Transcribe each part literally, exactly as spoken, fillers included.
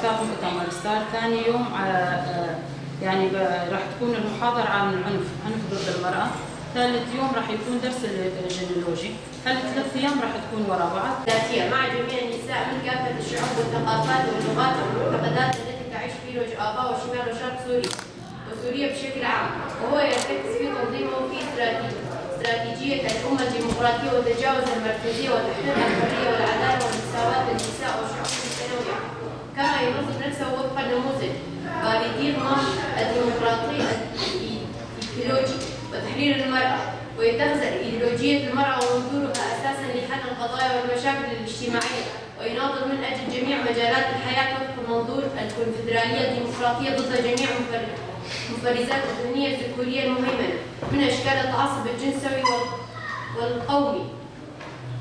مؤتمر ستار. ثاني يوم، آه، آه، يعني، ب-، راح تكون المحاضرة عن العنف، عنف ضد المرأة. ثالث يوم راح يكون درس الجينيولوجي. هالثلاث أيام راح تكون ورا بعض. ذاتية مع جميع النساء من كافة الشعوب والثقافات واللغات والمعتقدات التي تعيش في روجافا وشمال وشرق سوريا، وسوريا بشكل عام، وهو يرتكز في تنظيمه في استراتيجية، استراتيجية الأمة الديمقراطية وتجاوز المركزية وتحقيق الحرية والعدالة والمساواة للنساء والشعوب المتنوعة. كما ينظم نفسه وفق النموذج باراديغما الديمقراطي الإيديولوجي وتحرير المرأة، ويتخذ أيديولوجية المرأة ومنظورها أساسًا لحل القضايا والمشاكل الاجتماعية، ويناضل من أجل جميع مجالات الحياة وفق منظور الكونفدرالية الديمقراطية ضد جميع مفر-، مفرزات الذهنية الذكورية المهيمنة من أشكال التعصب الجنسوي وال-، والقومي.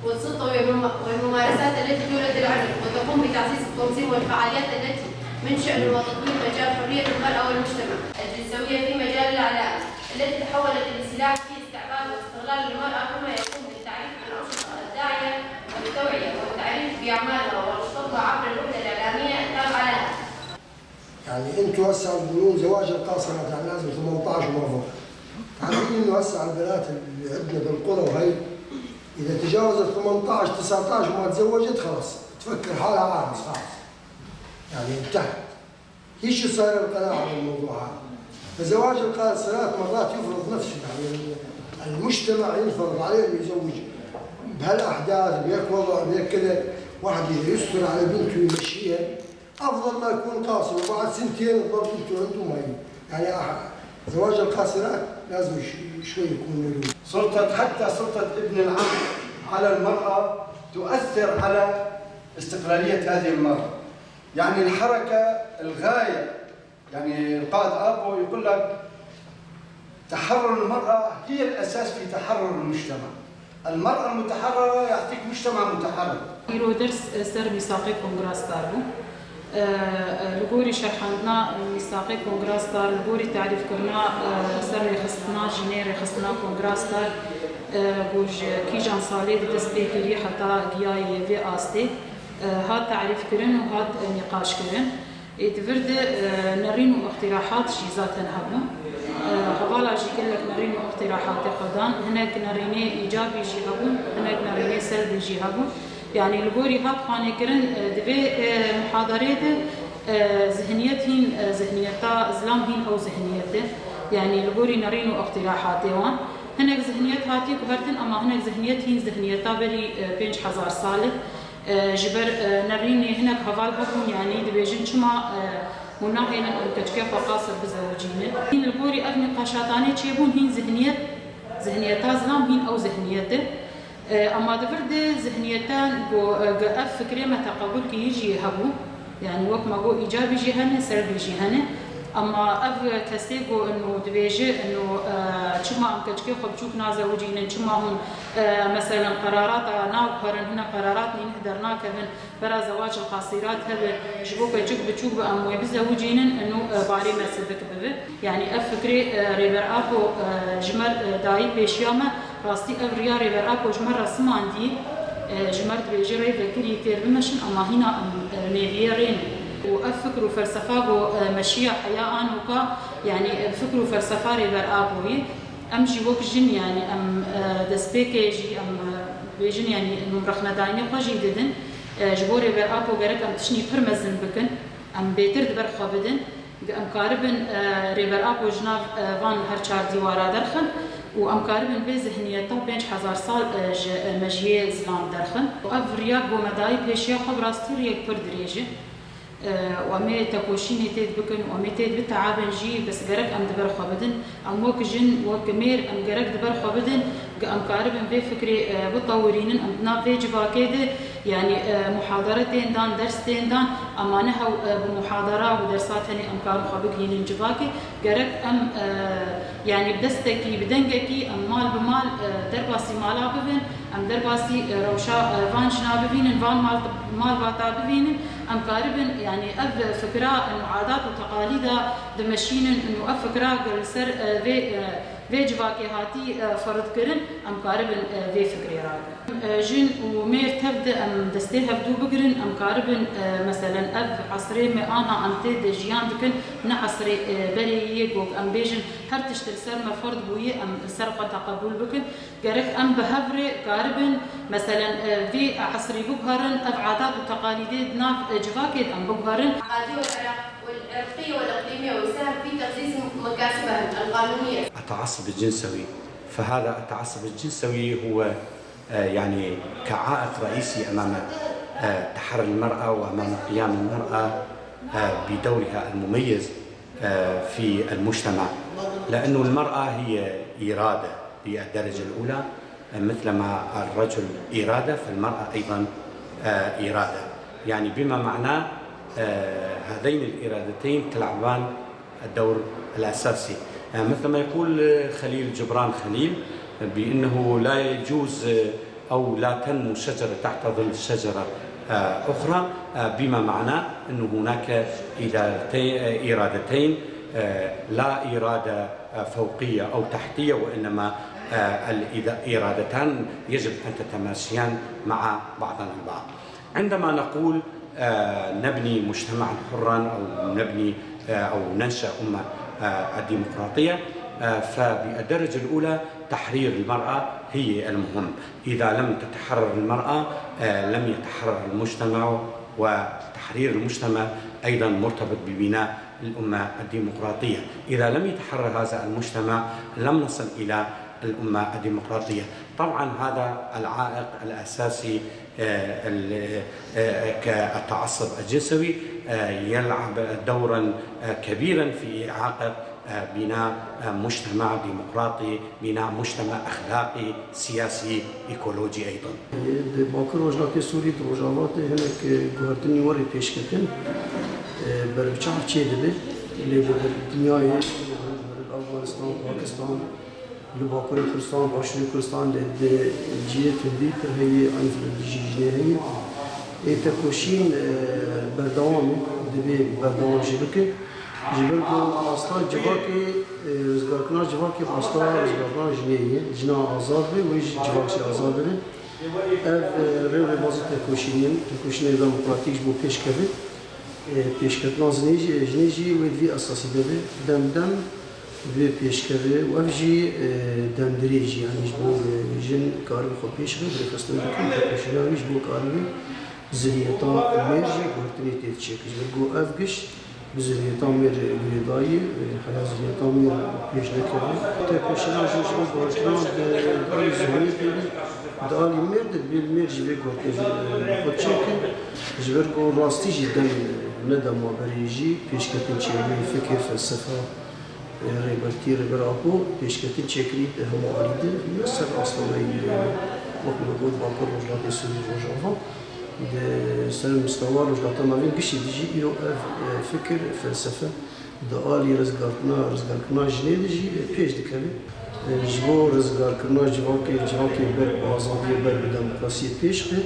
والسلطة والمم-، والممارسات التي تولد العنف، وتقوم بتعزيز التنظيم والفعاليات التي من شأنها تطوير مجال حرية المرأة والمجتمع الجنسوية في مجال الإعلام، التي تحولت لسلاح في استعباد واستغلال المرأة، كما يقوم بالتعريف بالأنشطة الداعية والتوعية والتعريف بأعمالها وأنشطتها عبر الوحدة الإعلامية التابعة لها. يعني انتوا هسه تقولون زواج القاصرات يعني لازم ثمنتعش موظف. عارفين انه هسه البنات اللي عندنا بالقرى وهي اذا تجاوزت ثمنتعش، تسعتعش وما تزوجت خلاص تفكر حالها عارس خلاص. يعني انتهت. هي شو صاير القناعة بالموضوع هذا؟ فزواج القاصرات مرات يفرض نفسه، يعني المجتمع يفرض عليه انه يزوج بهالاحداث، بهيك وضع، بهيك كذا، واحد يستر على بنته ويمشيها. أفضل ما يكون قاصر وبعد سنتين تضل بنته عنده وما يجي. يعني أح- زواج القاصرات لازم ش- شوي يكون له. سلطة، حتى سلطة ابن العم على المرأة تؤثر على استقلالية هذه المرأة. يعني الحركة الغاية، يعني القائد آبو يقول لك: تحرر المرأة هي الأساس في تحرر المجتمع. المرأة المتحررة يعطيك مجتمع متحرر. Îro ders ser mîsaqê kongra star bû. Li gorî şerhandina mîsaqê kongra star, li gorî tarîfkirina ser rêxistina jinê, rêxistina kongra star ku ji kîjan salê di dest pê kirî heta giyayê vê astê, hat tarîfkirin û hat nîqaşkirin. Ê di vir de nerîn û îqtîrahat jî zaten hebûn. Hevala jî gelek nerîn û îqtîrahatê xwe dan. Hinek nerînê îcabî jî hebûn, hinek nerînê selbî jî hebûn. Yanî li gorî hat xanê kirin, di vê muhadarê de zihniyet hîn, zihniyeta zilam hîn ew zihniyet e. Yanî li gorî nerîn û îqtîrahatê wan. Hinek zihniyet hatiye guhertin, ema hinek zihniyet hîn zihniyeta berî pênc hezar sal e. Ji ber nerînê hinek heval hebûn, yanî dibêjin çima hûn nahêlin em keçikê xwe qasir bizewicînin. Hîn li gorî ev nîqaşatanê çêbûn, hîn zihniyet, zihniyeta zilam hîn ew zihniyet e. Ema di vir de zihniyetan ku ev fikrê me teqebûl kiriye jî hebû. Yanî wek me got, îcabî jî hene, selbî jî hene. Ema ev kesê ku ino dibêje, ino çima em keçikê xwe biçûk nazewicînin, çima hûn, e, meselen, qerarata naguherin, hine qerarat nînih dernakevin, bera zewacil qasîrat hebe, ji bo keçik biçûk be em wê bizewicînin, ino, e, barê me sivik bibe. Yanî ev fikrê, e, Rêber Apo, e, ji me, e, dayî pêşiya me, rastî ev riya Rêber Apo ji me re simandî, e, ji me re dibêje rê vekirî têr bimeşin, ema hîna em, e, nêviyê rê ne. Û ev fikr û felsefa ku, e, meşiya heya anoka, yanî, e, fikr û felsefa Rêber Apoyî, em jî wek jin, yanî em, e, destpêkê jî em, e, bêjin, yanî em rexnedayînê xwe jî didin. E, ji bo Rêber Apo gerek em tiştî pir mezin bikin, em bêtir di ber xwe bidin. Em karibin, e, Rêber Apo ji nav, e, van her çar dîwara derxin û em karibin vê zihniyeta pênc hezar sal, e, ji, e, mejiyê zilam derxin. Ev riya ku me dayî pêşiya xwe bi rastî riyek pir dirêj e. E, û em ê tekoşînê tê dibikin û em ê tê dibiteabin jî, bes gerek em di ber xwe bidin. Em wek jin, wek mêr, em gerek di ber xwe bidin, ku em karibin vê fikrê, e, bitewirînin, em di nav vê civakê de, yanî, e, muhadere tên dan, ders tên dan, ema ne hew, e, bi muhadera û dersa tenê em karin xwe bigihînin civakê. Gerek em, e, yanî bi destekî, bi dengekî em mal bi mal, e, derbasî mala bibin, em derbasî, e, rewşa, e, van jina bibînin, van mal, malbata bibînin, em karibin, yanî ev fikra, ino adat û teqalîda dimeşînin, ino ev fikra ku li ser, e, vê, e, vê civakê hatî, e, ferid kirin, Em karibin, e, vê fikrê rakin. E, jin û mêr tev de em destê hevdû bigirin, em karibin, e, meselen, ev esrê me anha em tê de jiyan dikin, ne esrê, e, berê yê ku em bêjin her tişt li ser me ferd bûye, em li ser xwe teqebûl bikin. Gerek em bi hev rê karibin, meselen, e, vê esrî biguherin, ev adat û teqalîdê di nav, e, civakê de em biguherin. العقدية والعرق-، والعرقية والإقليمية ويساهم في تعزيز مكاسبهم القانونية. التعصب الجنسوي، فهذا التعصب الجنسوي هو، آه، يعني كعائق رئيسي أمام، آه، تحرر المرأة وأمام قيام المرأة، آه، بدورها المميز، آه، في المجتمع، لأنه المرأة هي إرادة بالدرجة الأولى، آه، مثلما الرجل إرادة، فالمرأة أيضًا، آه، إرادة، يعني بما معناه، آه، هذين الإرادتين تلعبان الدور الأساسي. آه، مثل ما يقول، آه، خليل جبران خليل، بأنه لا يجوز، آه، أو لا تنمو شجرة تحت ظل شجرة، آه، أخرى، آه، بما معناه أنه هناك إدارتي-، آه، إرادتين، آه، لا إرادة، آه، فوقية أو تحتية، وإنما، آه، الإدا-، إرادتان يجب أن تتماشيان مع بعضها البعض. عندما نقول، آه، نبني مجتمعا حرا أو نبني، آه، أو ننشأ أمة، آه، الديمقراطية، آه، فبالدرجة الأولى تحرير المرأة هي المهم. إذا لم تتحرر المرأة، آه، لم يتحرر المجتمع، وتحرير المجتمع أيضًا مرتبط ببناء الأمة الديمقراطية. إذا لم يتحرر هذا المجتمع، لم نصل إلى الأمة الديمقراطية. طبعًا هذا العائق الأساسي، آه، ال-، آه، كالتعصب الجنسوي، آه، يلعب دورًا، آه، كبيرًا في إعاقة، آه، بناء، آه، مجتمع ديمقراطي، بناء مجتمع أخلاقي، سياسي، إيكولوجي أيضًا. Di Bakur Rojhilatê Sûrî, di Rojava de hinek, e, guhertinî werê pêşketin, e, berbiçav çêdibe. Lê li dinyayê, li Afganistan, Pakistan, li Bakurê Kurdistan, Başûrê Kurdistan de, di cihê tundî pir heye, eynî vî jî jinê heye. Ê tekoşîn, e, berdewam e, divê berdewam jî bike. Ji ber ku asta civakê, e, rizgarkirina civakê asta rizgarkirina jinê ye. Jina azad be, wê jî civak jî azad bibe. Ev, e, rê û rêbazê tekoşînê ye. Tekoşînê demokratîk ji bo pêş keve. E, pêşketina jinê jî, jinê jî wê di vî esasî de be. Dem dem divê pêş keve û ev jî, e, demdirêj e. Yanî ji bo, e, jin karibe xwe pêş be, bi rêxistin bikin, tekoşîna wî ji bo karibe zihniyeta mêr jî guhertinê tê diçe. Ji ber ku ev giş bi zihniyeta mêr girêdayî, e, heya zihniyeta mêr pêş nekeve. Tekoşîna jin ji bo guhertina di alî zihniyetê de, di alî mêr de, divê mêr jî vê guhertinê, e, xwe çêke. Ji ber ku rastî jî dem ne dema berê jî pêşketin çêbû, fikir, felsefe, e, Rêbertî, Rêber Apo pêşketin çêkirî di hemû alî de, ne ser astana yî, e, wek min got, Bakur Rojhilatê Sûrî, Rojava, di ser mistewa Rojhilata Navîn giştî de jî îro ev, e, fikir, felsefe di alî rizgarkirina, rizgarkirina jinê de jî, e, pêş dikeve. E, ji bo rizgarkirina civakê, civakê ber bi azadiyê, ber bi demokrasiyê pêş be,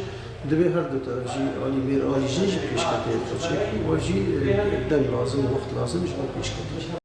divê her du taraf jî, alî mêr, alî jin jî pêşketiyê xwe çêkin. Ev jî, e, dem lazim, wext lazim ji bo pêşketiyê.